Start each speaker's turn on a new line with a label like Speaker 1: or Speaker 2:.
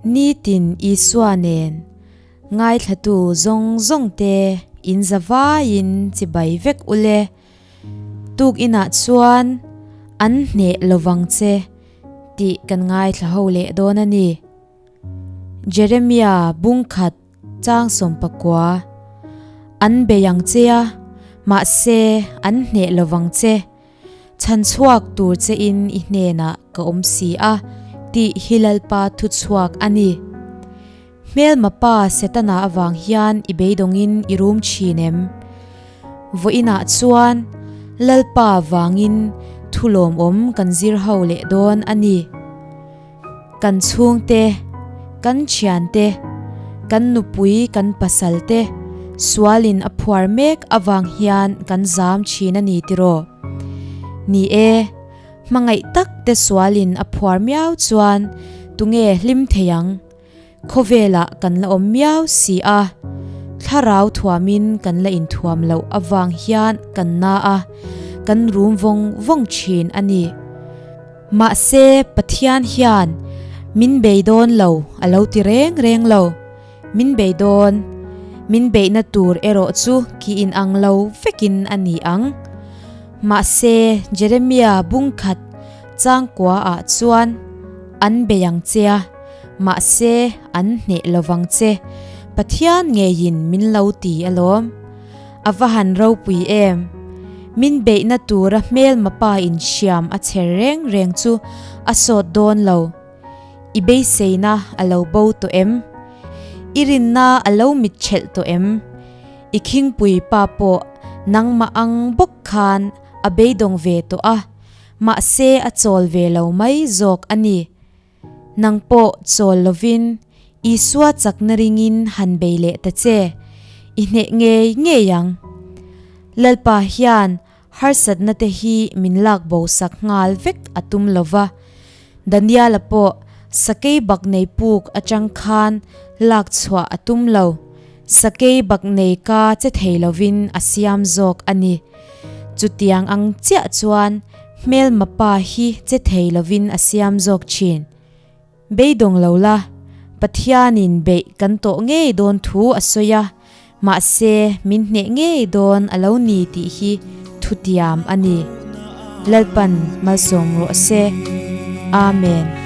Speaker 1: Nitin Isua nen ngaithlatu zawng zawngte in zavaiin chibai vek ule. Tuk inah chuan an hneh lovang che tih kan ngaithla ho leh dawn a ni. Jeremia bungkhat chang 19 An bei ang che a, mahse an hneh lovang che. Chhan chhuak tur che in i hnenah ka awm si a tih hi Lalpa thu chhuak a ni. Hmelma pa Setana avang hian i beidawngin i rum thin em? Vawiinah chuan Lalpa vangin thu lawmawm kan zir ho leh dawn a ni. Kan chhungte, kan thiante, kan nupui kan pasal te sualin a phuar mek avang hian kan zam thin a ni tiraw? Ni e, hmangaih tak te sualin a phuar miau chuan tunge hlim thei ang? Khawvelah kan la awm miau si a, thlarau thuamin kan la inthuam loh avang hian kan na a, kan rum vawng vawng thin a ni. Mahse, Pathian hian min bei dawn lo a lo ti reng reng lo. Min bei dawn, min beihna tur erawh chu ki inang lo vekin a ni ang. Mahse, Jeremia bungkhat changkua ah chuan an bei ang che a, mahse an hneh lovang che, Pathian ngeiin min lo ti alawm. A va han ropui em! Min beihna tura hmelma pa in hriam a chher reng reng chu a sawt dawn lo. I beiseina a lo bo tawh em? I rinna a lo mitchhelh tawh em? I khingpui pa pawh nangmah ang bawk khan a beidawng ve tawh a, mahse a chawl ve lo mai zawk a ni. Nang pawh chawl lovin Isua chakna ringin han bei leh ta che, i hneh ngei ngei ang. Lalpa hian harsatna te hi min lak bo sak nghal vek a tum lo va, Daniela pawh sakei bak nei puk atang khan lak chhuah a tum lo, sakei bak nei ka che thei lovin a siam zawk a ni. Chutiang ang chiah chuan hmelma pa hi che thei lovin a siam zawk thin. Beidawng lo la, Pathianin beih kan tawh ngei dawn thu a sawi a, mahse min hneh ngei dawn a lo ni tih hi thutiam a ni. Lalpan malsawm rawh se. Amen.